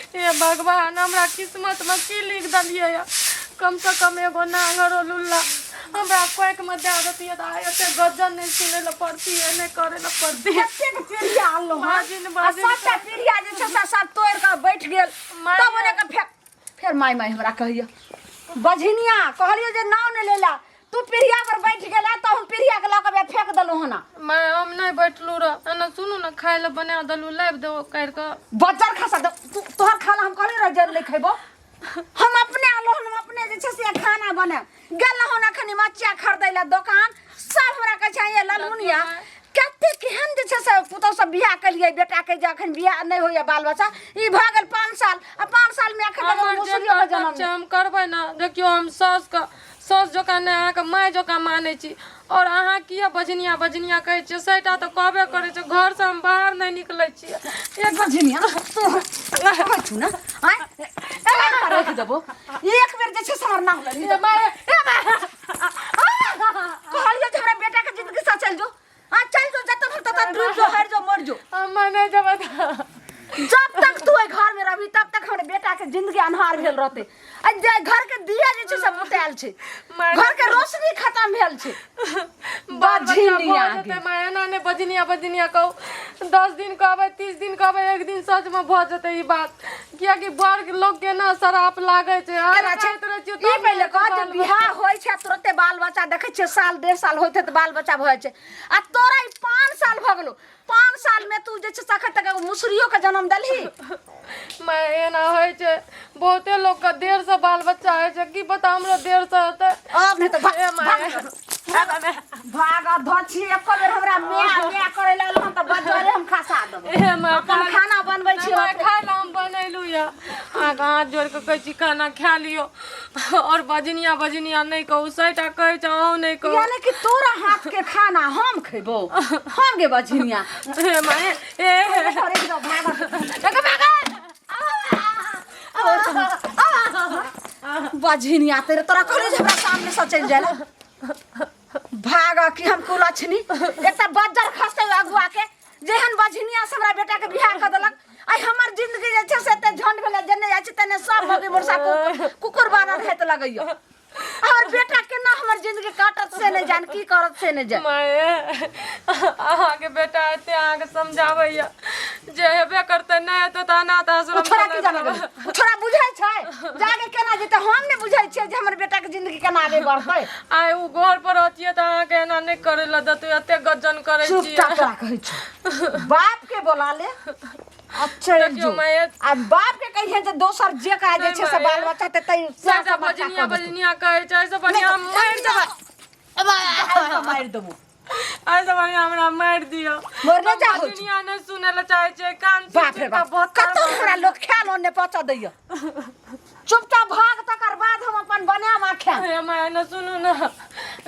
हे भगवान, हमरा किस्मत में की लिख दलियै या? कम से कम एगो नांगर लुल्ला हमरा कोइक में दए देतियै तऽ आइ एते गजन नहि सुनै लए पड़तियै, नहि करै लए पड़तियै। कतेक पीढ़िया अनलहुँ हन बाजिन आ बाजिन सबटा पीढ़िया जे छै से सब तोड़ि कऽ बैठ गेल। माय। तब ओने के फेर फेर माय माय हमरा कहैया बझिनिया। कहलियो जे नाव नहि लेला, तू पीढ़िया पर बैठ गेला तऽ हम पीढ़िया के लऽ कऽ फेंक देलहुँ हन। माय, हम नहि बैठलहुँ रह। एना सुनू ने, खाय लए बना देलहुँ, लाबि देबो काटि कऽ। बज्जर खसा दे तू। तोहर खाना हम कहली रह जे नहि खैबो। हम अपने आलो, हम अपने जे छै से खाना बनायब। गेल हन अखन मचिया खरीदै लए दोकान, सब हमरा कहै छै ये ललमुनिया, कते केहन जे छै से पुतहु सब बियाह केलियै बेटाके जे अखन बियाह नहि होइए बाल बच्चा। ई भऽ गेल 5 साल आ 5 सालमे अखन तक हमर जे मुसरियोके कर्तव्य जनम छै हम करबै ने। देखियौ, हम सासुके सासु जकाँ नहि, अहाँके माय जकाँ मानै छी। आओर अहाँ किया बजनिया बजनिया कहै छियै? सैटा तऽ कहबे करै छै। घरसँ हम बाहर नहि निकलै छियै। एक बजनिया तू कहै छु ने, आँय, एना राखि देबो। एक बेर जे छै से हमर नाम लऽ। कहलियै जे हमरा बेटाके जिंदगी से चलि जो आ चल जो, जतऽ घर ततऽ डूब जो, हरि जो, मर जो। हम नहि जेबै तऽ जब तक तू एहि घर में रहबी तब तक हमर बेटा के जिंदगी अन्हार भेल रहते। आ जे घर के दिया जे छै से बुतायल छै, घर के रोशनी खत्म भेल छै। बाल बच्चा बझिनिया भऽ जेतै माय। एना नहि बजनिया बजनिया कहू। 10 दिन कहबै, 30 दिन कहबै, एक दिन सचमे भऽ जेतै ई बात, कियाकि बड़ लोकके ने श्राप लागै छै। अहाँ केना छै? कहैत रहै छियै, ई तब पहिले ने कह जे बाल बियाह होइ छै तुरते बाल बच्चा देखै छियै, साल 1.5 साल होइत होइत बाल बच्चा भऽ जाइ छै। आ तोरा ई 5 साल भऽ गेलो, 5 साल में तू जे छै से अखन तक एगो मुसरियो के जन्म देलही? माय, एना होइ छै, बहुते लोकके देर से बाल बच्चा होइ छै। की पता हमरो देर से हेतै। अब नहि तऽ भाग। ए माय। भाग, भाग आ धऽ छी। एको बेर हमरा माय माय करे लागल हन तऽ बजरे हम खसा देबो। ए माय, अपन खाना बनबै छी। माय, खाय लए हम बनेलहुँ यऽ। अहाँके हाथ जोड़ि कऽ कहै छी, खाना खा लियौ आओर बजनिया बजनिया नहि कहू। सैटा कहै छै, अहूँ नहि कहू। यानी कि तोरा हाथ के खाना हम खेबो? हम गे बझिनिया? ए माय, ए। अरे भाग, भाग बझिनिया तेरे। तोरा कहली जे हमरा सामने से चलि जाय ला। भाग कि हम कुलक्षणी। एकटा बज्जर खसते अगुआ के, जेहन बझिनिया से हमरा बेटा के बियाह कऽ देलक। आइ हमर जिंदगी जे छै से एते झंड भेलै, जेने जाइ छी तेने सब मौगी मुरसा कुकुर बानर हेत लगैया। हमर बेटा केना हमर जिंदगी काटत से नहि जान, की करत से नहि जान। माय, अहाँके बेटा एते अहाँके समझाबैया जे हेबे करतै, नहि हेतै तऽ अनाथ ओ आश्रम छोड़ा की जाने गेलै? ओ छोड़ा बुझै छै जाके केना जेतै? हम नहि बुझै छियै जे हमर बेटाके जिंदगी केना आगे बढ़तै। आइ ओ घर पर रहतियै तऽ अहाँके एना नहि करै लए देतै। एते गजन करै चुपचाप छियै। तोरा कहै छौ, बाप के बोला ले आ चलि देखियौ जो। माय। आ बाप के कहिए जे दोसर जे करा जे छै से नहि बाल माय। बच्चा ते तै सभटा बजनिया बजनिया कहै छै, एहिसँ बढ़िआँ हम मरि जेबै। मारि देबो। एहिसँ बढ़िआँ हमरा मारि दिअ। मरने हम जा होइ छौ। बजनिया नहि सुनै लए चाहै छियै। कान बाप रे बाप, बहुत कतौ हमरा लोक खायल ओन्ने पहुँचा दैया। चुपचाप भाग, तकर बाद हम अपन बनायब आ खायब। हे माय, ने सुनू ने,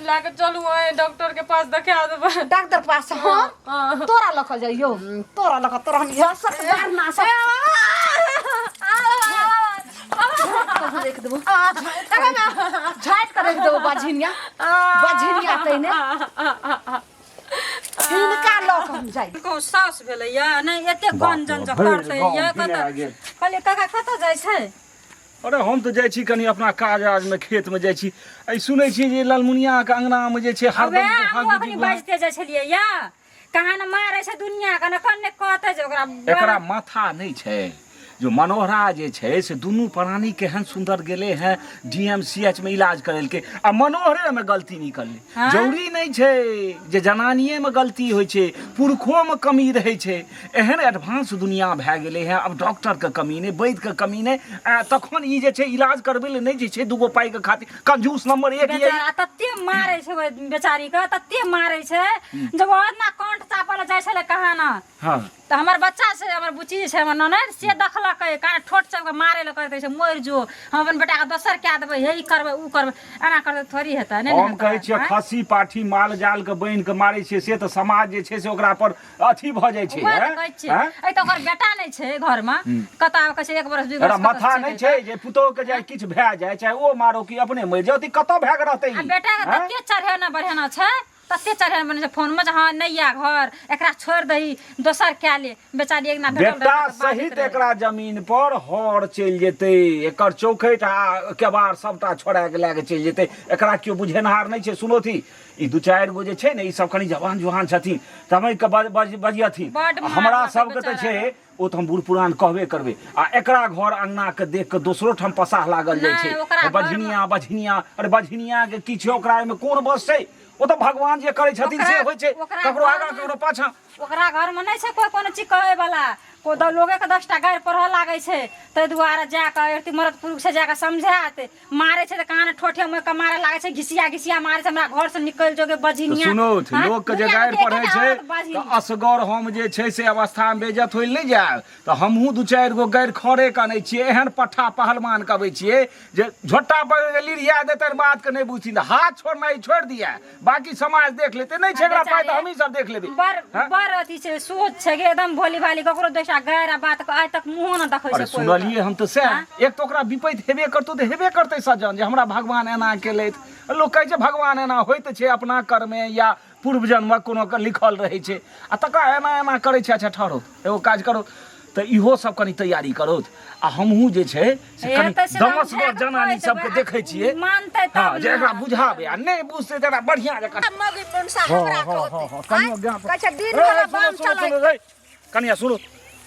लए कऽ चलू अहीं डॉक्टर के पास, देखा देबै। डॉक्टर पास हम? हाँ। तोरा लऽ कऽ जइयौ? तोरा लऽ कऽ तोरा हम इएह सब मारना सब रख देबो, झाटि कऽ रख देबो। बझिनिया बझिनिया तैने हिनका लऽ कऽ हम जाइ। कहूँ साउस भेलैया नहि एते बाप गंजन रे, जे भरि करतै गाँव या पिना कतऽ गेल। कहलियै काका, कतऽ जाइ छै? अरे, हम तऽ जाइ छी कनि अपना काज आजमे, खेतमे जाइ छी। एहि सुनै छियै जे ललमुनियाके अङ्गनामे जे छै हरदम वएह हमहूँ हाँकी अखनी गुहार। बाजिते जाइ छलियै या कहाँ ने मारै छै दुनिया के ने कन्ने कहतै जे ओकरा। एकरा माथा नहि छै जो मनोहरा जे छै से दुनू प्राणी केहन सुन्दर गेलै हैं डी एम सी एच मे इलाज करेलकै आ मनोहरेमे गलती निकललै। हाँ? जरूरी नहि छै जे जनानिएमे गलती होइ छै, पुरुषोमे कमी रहै छै। एहन एडवांस दुनिया भए गेलै हेँ, आब डॉक्टरके कमी नहि, वैद्यके कमी नहि। आ तखन ई जे छै इलाज करबै लए नहि जे छै दूगो पाइके खातिर, कंजूस नंबर एक ये। बेचारा तते मारै छै ओहि बेचारी के, तते मारै छै जब ओ एतना कंठ चापल जाइ छलै कहाँ न। तऽ हमर बच्चा छै, हमर बुच्ची छै, हमर ननैद से देखलकै, कान ठोट सबके मारै लए करैत छै, मरि जो, हम अपन बेटाके दोसर कए देबै, हे ई करबै, ओ करबै। एना करतै थोड़ी हेतै? नहि ने हम हेतै, कहै छियै आँय? खस्सी पाठी माल जाल के बान्हि के मारै छियै से तऽ समाज जे छै से ओकरा पर अथी भऽ जाइ छै। उएह तऽ हैं? कहै छियै। हैं? एहि तऽ ओकर बेटा नहि छै घरमे कतऽ, आब कहै छै 1 बरस 2 एकरा बरस माथा कतऽ नहि छै जे पुतोह के जाय किछु भए जाय, चाहे ओ मारो कि अपने मरि जाय, ओते कतऽ भए के रहतै आ ई? बेटाके हैं? तते चढ़ेना बढ़ेना छै। तते चढ़ेल बने छै फोन में जे हाँ नहीं आ घर एकरा छोड़ दही दोसर कए ले बेचारी एक दिना भेटल बेटा रहै तऽ बाजैत सहित रहै। एकरा जमीन पर हर चलि जेतै एकर चौखटि आ केबाड़ सबटा छोड़ा के लए के चलि जेतै एकरा केओ बुझेनहार नहि छै सुनोथी ई दू चारि गो जे छै ने ई सब कनि जवान जुहान छथिन तमे के बज बज बजियथिन बड्ड आ हमरा मारलक सबके तऽ बेचारा। छै ओ तऽ हम बूढ़ पुरान कहबे करबै आ एकरा घर अंगना के देख के दोसरो ठाम पसाह लागल जाइ नहि, छै ओकरा घरमे- बझनिया बझनिया अरे बझनिया के की छै ओकरा एहिमे कोन बस छै ओ तऽ भगवान जे करै छथिन से ओकरा- होइ छै ओकरा ककरो आगाँ घरमे- ककरो पाछाँ ओकरा घरमे नहि छै कोइ कोनो चीज कहै वाला को द लोगेके 10टा गारि पढ़ऽ लागै छै ताहि दुआरे जा कऽ एकटी मरद पुरुष छै जा कऽ समझायत मारै छै तऽ कान ठोठे मोड़ि कऽ मारऽ लागै छै घिसिया घिसिया मारै छै हमरा घरसँ निकलि जोगे तऽ बझिनिया सुनू हाँ? लोकके जे दुनियामे गारि तऽ पढ़ै एकेटा छै औरत बझिनी। तऽ असगर हम जे छै से अवस्थामे बेइज्जत होय लए नहि जायब तऽ हमहूँ दू चारि गो गारि खड़े कऽ अनै छियै एहन पट्ठा पहलवान के अबै छियै जे झोट्टा पकड़ि कऽ लिरिया देतनि बातके नहि बुझथिन तऽ हाथ छोड़नाइ छोड़ि दिए बाकी समाज देख लेतै नहि छै एकरा पाइ तऽ हमही सब देख लेबै बड़ हाँ? बड़ अथी छै सोच छै गे एकदम भोली भाली ककरो दोसरा गारि आ बात के आइ तक मुँहो न देखै अरे छै कोइ ओकर। सुनलियै हम तऽ सएह एक तऽ ओकरा विपैत हेबे करतौ तऽ हेबे करतै सज्जन जे हमरा भगवान एना केलथि लोक कहै छै भगवान एना होइत छै अपना कर्मे या पूर्व जन्मक कोनो के लिखल रहै छै आ तकरा एना एना करै छै अच्छा ठहरो एगो काज करो तऽ इहो सब कनि तैयारी करो आ हमहूँ जे छै से हे कनि तऽ से हम दमसगर झाँक जनानी कहै सबके देबै, देखै छियै मानतै तब हँ जे ने। एकरा बुझाबै आ नहि बुझतै तऽ एकरा बढ़िआँ जकाँ मौगी मुनसा हमरा हँ, हँ, कहतै हँ, कनियो ज्ञान कहै छै दिन रे, भर रे, सुनू, बम सुनू, चलै सुनू, रे। कनिया सुनू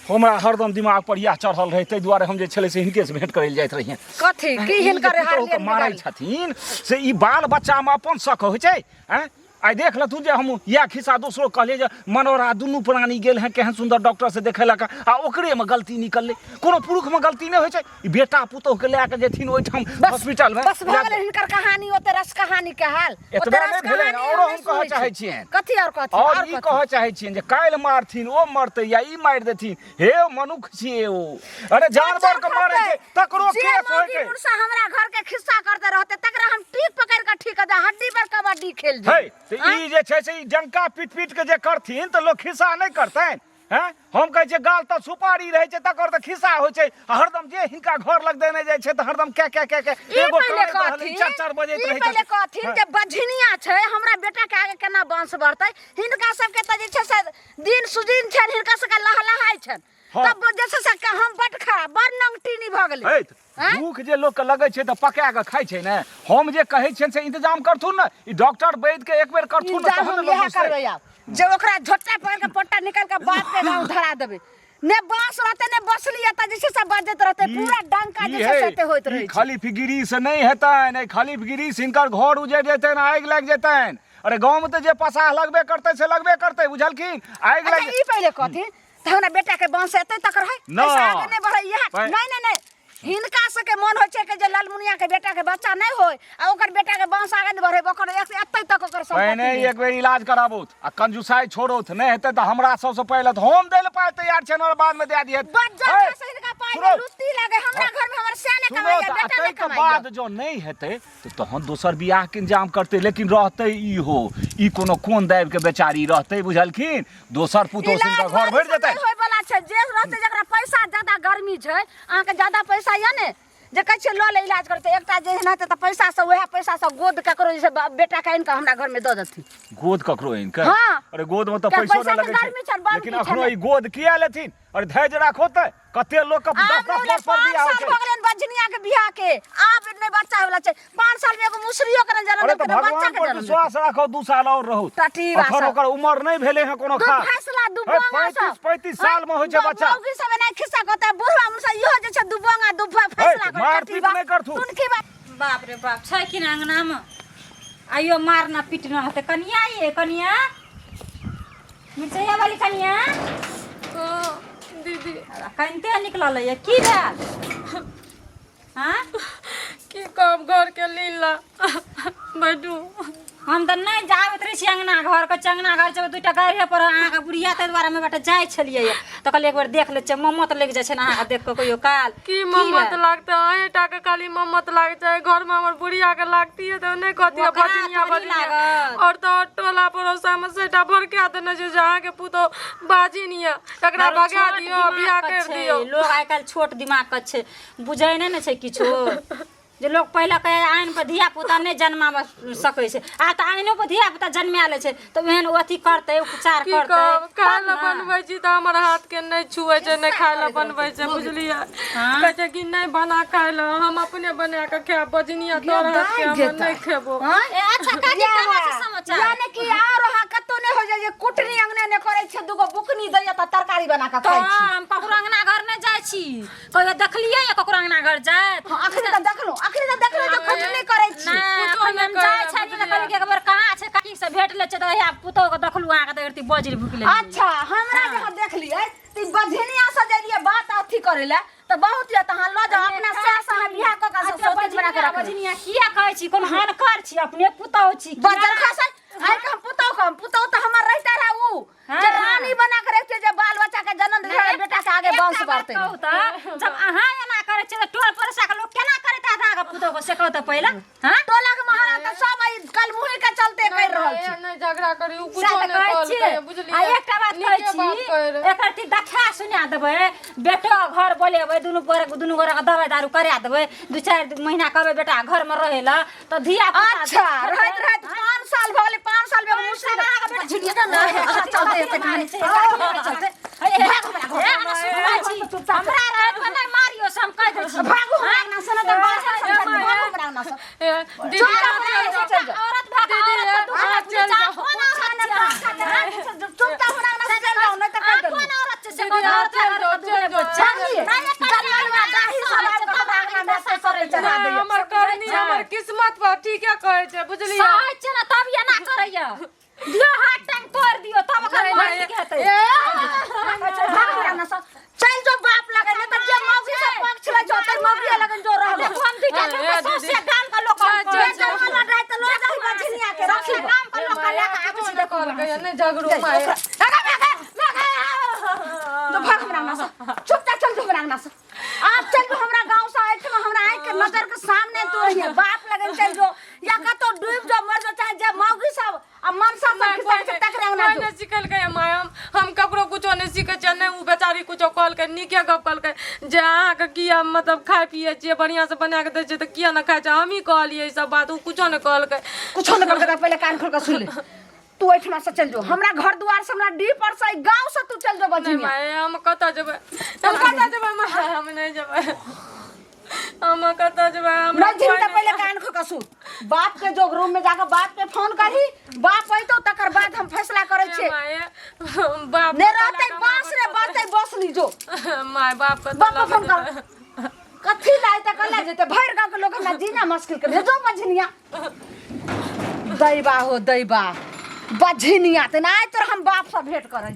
हमरा हरदम दिमाग पर इएह चढ़ल रहै ताहि दुआरे हम जे छलै से हिनकेसँ भेंट करै लए जाइत रहियनि कथी की ई जे हिनकर पुतोहुके मारै छथिन से ई बाल बच्चामे अपन शक होइ छै आँय आइ देख लथुन जे हम इएह खिस्सा दोसरो कहलियै जे मनोहरा दुनू प्राणी गेल हेँ केहन सुन्दर डॉक्टरसँ देखेलक आ ओकरेमे गलती निकललै कोनो पुरुषमे गलती नहि होइ छै ई बेटा पुतोहुके लए कऽ जेथिन ओहिठाम हॉस्पिटलमे बस भऽ गेलै हिनकर कहानी ओते रस कहानी के हाल एतबे नहि भेलै औरो हम कहऽ चाहै छियनि कथी और कथी और ई कहऽ चाहै छियनि जे काल्हि मारथिन ओ मरतै या ई मारि देथिन हे मनुख छियै ओ अरे जानवर के मारै छै तकरो केस होइ छै मुनसा हमरा घर के खिस्सा करते रहते तकरा हम टीक पकड़ के ठीक कर दे हड्डी पर कबड्डी खेल दे हे तऽ ई जे छै से ई डंका पीट पीट के जे करथिन तऽ लोक खिस्सा नहि करतनि हैं हम कहै छियै गाल तऽ सुपारी रहै छै तकर तऽ खिस्सा होइ छै आ हरदम जे हिनका घर लग देने जाइ छै तऽ हरदम क्या क्या क्या क्या एगो पहिले कहथिन चार चार बजैत रहै छै पहिले कहथिन जे बझनिया छै हमरा बेटा के आगे केना वंश बढ़तै हिनका सबके तऽ जे छै से दिन सुदिन छनि हिनका सबके लहलहाइ छनि हाँ। तब जे छै से हम बड खराब बड़ नंगटीनी भऽ गेलै हैत आँय? भूख जे लोकके लगै छै तऽ पका कऽ खाइ छै ने हम जे कहै छियनि से इंतजाम करथुन ने ई डॉक्टर वैद्य के एक बेर करथुन ने इंतजाम तहन हम ने लोक इएह बुझतै। करबै आब जे ओकरा झोटा पकड़ के पट्टा निकाल के बाप के गाँव धरा देबै ने बांस रहतै ने बसली एतऽ जे छै से बजैत रहतै पूरा डंका जे ई छै है, से एते होइत ई रहै छै खलीफगिरी से नहि हेतनि एहि खलीफगिरी से हिनकर घर उजड़ि जेतनि आगि लागि जेतनि अरे गाँव में तऽ जे पसाह लगबे करतै से लगबे करतै बुझलखिन आगि अच्छा लागि ई पहिले कहथिन तऽ हमरा बेटा के वंश एतै तक रहै ना। एहिसँ आगे नहि बढ़ै इएह पहि- नहि नहि नहि हिनका सबके मन होइ छै कि जे ललमुनिया के बेटा के बच्चा नहि होय आ ओकर बेटा के वंश आगे नहि बढ़े ओकर एतै तक ओकर पहिने सम्पत्ति एक बेर इलाज कराबौथ आ कंजूसाई छोड़ौथ नहि हेतै तऽ हमरा सबसँ पहिले तऽ हम दै लए पाइ तैयार छियनि आओर बादमे दए दिहथि बज्जर हे, खसै हिनका पाइ सुनो। मे लुत्ती लागे हमरा घर में हमर से नहि सुनो कमाइया तऽ आ बेटा नहि ताहिके कमाइया बाद जँ नहि हेतै तऽ तहन दोसर बियाहके इंतजाम करतै लेकिन रहतै ई हो ई कोनो कोन दाबिके बेचारी रहतै बुझलखिन दोसर पुतोह इलाज सुनि कऽ घर भरि जेतै होय वाला छै जे रहतै जकरा पैसा ज्यादा गर्मी छै अहाँके ज्यादा पैसा यऽ ने जे कहै छियै लऽ ले इलाज करतै एकटा जे एहन हेतै तऽ पैसा से उएह पैसा से गोद ककरो जे छै बेटा के आनि कऽ हमरा घरमे दऽ देथिन गोद ककरो आनि कऽ हाँ। अरे गोद में तऽ किया पैसो पैसा नहि के लगै गर्मी छै छनि, बड़ लेकिन की अखनो छनि। ई गोद किया लेथिन अरे धैर्य राखो तऽ कते लोक के आब दस दस नहि वर्ष पर पाँच बियाह होइ साल छै भऽ गेलनि बझनिया के बियाह के आब नहि बच्चा होय वाला छै 5 साल में एगो मुसरियो के नहि जन्म अरे तऽ देलकै बच्चा भगवान के पर जन्म विश्वास राखो 2 साल और रहू टटी अखन बासा। ओकर उमर नहि भेलै हँ कोनो दू खास फैसला दू हे, बोंगा सब 35 35 साल में होइ छै बच्चा मौगी सब एना खिस्सा कहता बुढ़वा मुसा इहो जे छै दू बोंगा दू फैसला हे, मारपीट नहि करथु। तुनकी बा बाप रे बाप छै कि ना अंगनामे आइयो मारना पीटना हेतै कनिया ये कनिया मिरचैया वाली कनिया हाँ, दीदी कनिते निकलल ये की भेल हाँ की कहब घर के लीला बैठू हम तऽ नहि जाबैत रहै छी अङ्गना घर के चङ्गना घर जेबै दूटा गाड़िए पर अहाँके बुढ़िया ताहि दुआरे हम बेटा जाइ छलियै तऽ कहलियै एक बेर देख लै छियै ममत लागि जाइ छै ने अहाँके देख कऽ कहियो काल की मम्मत लागतै अहीं टा के खाली मम्मत लागै छै घर में हमर बुढ़िया के लागतियै तऽ नहि कहतियै ओकरा बजनिया थोड़ी बजनिया लागत। और तऽ और टोला पड़ोसा में सेटा भड़का देने छै जे अहाँके पुतोह बाजिन यऽ एकरा बड़ भगा छोट दियौ दिमाग बियाह के कर छै दियौ लोग आइ काल्हि छोट दिमाग के छै बुझै नहि ने छै किछो जे लोक पहिले कहै आइन पर धिया पुता नहि जन्माबऽ सकै छै, आब तऽ आइनो पर धिया पुता जन्मा लै छै, तऽ ओहन अथी करतै, उपचार की करतै कहब, खाय तब लए ने। बनबै छी तऽ हमर हाथ के नहि छुए छै, नहि खाय लए बनबै छै, बुझलियै? कहै छै कि नहि बना खाय लए, हम अपने बना कऽ खायब। बजनिया तोहर हाथ के हम नहि खेबो। ए, अच्छा काकी, केना छै समाचार? यानी कि आर अहाँ कतौ नहि हो जाय जे कुटनी अंगने ने करै छै, दूगो बुकनी दैया तऽ तरकारी बना कऽ तऽ खाइ छी। हम ककरो अंगना घर नहि जाइ छी। कहियो देखलियै या ककरो अंगना घर जाइत? हँ, अखनी तऽ देखलहुँ, अखनी तऽ देखलहुँ जे कुटनी करै छी। नहि, कुछो अखन नहि हम जाइ करब, छलियै तऽ कहलियै कि एक बेर कहाँ छै, काकी से भेट लै छै, तऽ इएह पुतोह के देखलहुँ अहाँके तऽ एकरती बजरि भुकि लेलियै। अच्छा, हमरा जे अहाँ देखलियै तऽ ई बझनिया से जलियै बात अथी करै लए तऽ बहुत यऽ, तऽ अहाँ लऽ जाउ अपना सास, अहाँ बियाह कऽ कऽ अच्छा, सौतीन बना कऽ बजनिया रखबै। बजनिया किया कहै छी? कोनो हानकर छी? अपने पुतोह छी किया? बजर खसल आइ के हम पुतोह के, हम पुतोह तऽ हमर रहिते रहे उ हाँ। जे रानी बना के रखते, जे बाल बच्चा के जन्म देते, बेटा के आगे एकटा वंश बात बढ़ते। कहू तऽ जब अहाँ एना करै छियै तऽ टोल पड़ोसा के लोक केना करैत हैत अहाँके पुतोह के, से कहू तऽ पहिले? हाँ, टोला के महाराज तऽ सब एहि कलमुही के चलते कर रहल छै। नहि झगड़ा करी, उ सएह कुछो तऽ नहि कहै कहलकै, छियै। बुझलियै? आ एकटा बात कहै नीके बात छी, कहै रहै। एकर ती देखा सुना देबै, बेटो घर बोलेबै, दुनू गोरे दुनू गोरे के दवाइ दारू करा देबै, 2-4 महीना कहबै बेटा घरमे रहै लए तऽ धिया पुता। अच्छा, रहैत रहैत 5 साल भऽ गेलै, 5 साल में मुश्किल चलते एते कहानी चलते। हमरा रहैत नहि मारियो से हम कहि दै छी। भागू हमरा अंगना से, नहि तऽ बाहर से भागू हमरा अंगना से। ए, दीदी, चल, अहाँ चलि जाउ। चल जाउ। औरत भए कऽ दीदी, औरत के दुख अहाँ नहि बुझै चलि छै। जाउ। कोन औरत छियै? चुपचाप हमरा अंगना से चलि जाउ, नहि तऽ कहि अहाँ देलहुँ। कोन औरत छियै से दीदी, कहू? अहाँ औरत चलि भए जाउ, कऽ दुख नहि चलि जाउ। बुझै छै। जानलियै? नहि, एकर जन्मलवा दाही सब आबि कऽ हमरा अंगना मे से सब चढ़ा नहि, दैया। हमर करनी, हमर किस्मत पर ठीके कहै छै, बुझलियै? सहै छै ने तब एना करैया। दियौ हाथ टांग तोड़ि दियौ तब ओकर नहि, मन नहि, ठीक हेतै। ए, भाग हमरा अंगना से, चलि जो बाप लगे, नहि तऽ जे मौगी सब पक्ष लै छौ तै मौगी लगन जो रहब। देखू हम दुइटा ए, लोक के दीदी। सौंसे गाम के लोक हम चल, जे चल, कहै छी। जन्मलवा दाही तऽ लऽ जाही बझनिया के रखी। सौंसे गाम के लोक के लए कऽ आबै कुछो छी, नहि देखू कहलकै, नहि झगड़ू माय। तो भाग हमरा अंगना से, चुपचाप चल जो हमरा अंगना से। आप चल जो हमरा गांव से, एहिठमा हमरा आँखि के नजर के सामने तू रहिए। बाप लगन चल जो या कतौ डूबि जो, मर जो, चाहे जे मौगी सब आ मनसा सब माय, खिसा के तकरे अंगना कोइ जो। नहि सिखेलकै माय, हम ककरो कुछो नहि सीखै छियै। नहि, ओ बेचारी कुछो कहलकै, नीके गप कहलकै जे अहाँके किया मतलब खाइ पियै छियै, बढ़िआँसँ बना कऽ दै छियै तऽ किया नहि खाइ छै। हमही कहलियै ई सब बात, ओ कुछो नहि कहलकै। कुछो नहि कहलकै तऽ पहिले कान खोल कऽ सुन ले, तू एहिठमा से चल जो हमरा घर दुआर से, हमरा डीह पर से, गांव से तू चल जो। नहि बझिनिया माय, हम कतऽ जेबै? हम कतऽ जेबै माय? हम नहि जेबै, हम कतऽ जेबै? हमरा नहीं कोइ तऽ नहि। पहिले कान खोल कऽ सुन, बाप के जो रूम में जाके बाप के फोन करही, बाप अइतो तकर बाद हम फैसला करै छियै। माय, बाप ने रहतै बांस ने बचतै बसनी, जो। माय, बाप के बाप के फोन कर। कथी लाय तऽ कला जेतै? भरि गाँव के लोग हमरा जीना मुश्किल कर भेजो। बझनिया दैबा हो दैबा, बझनिया तऽ नहि तोर हम बाप से भेंट करै छी।